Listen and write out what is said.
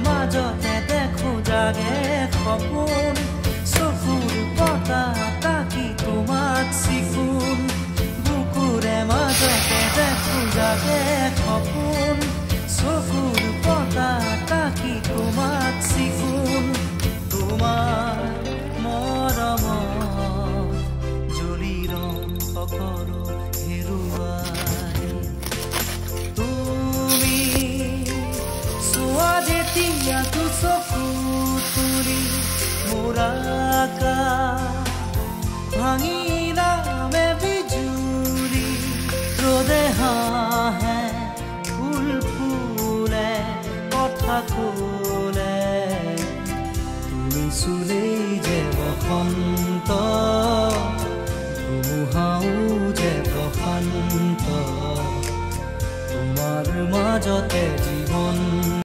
মাজতে দেখো জাগে সপোন, চকুৰ পতা তাকি তোমাক চিকুণ। বুকুৰে মাজতে দেখো জাগে সপোন, চকুৰ পতা তাকি তোমাক চিকুণ। তোমাৰ মৰমত জ্বলি ৰং সকলো হেৰুৱাই। তুমি চোৱা যেতিয়া চকু তুলি, মোৰ আকাশ ভাঙি নামে বিজুলি। ৰ'দে হাঁহে, ফুল ফুলে কথা ক'লে, তুমি চুলেই যে বসন্ত, ধুমুহাও যে প্ৰশান্ত। তোমাৰ মাজতে জীৱন্ত।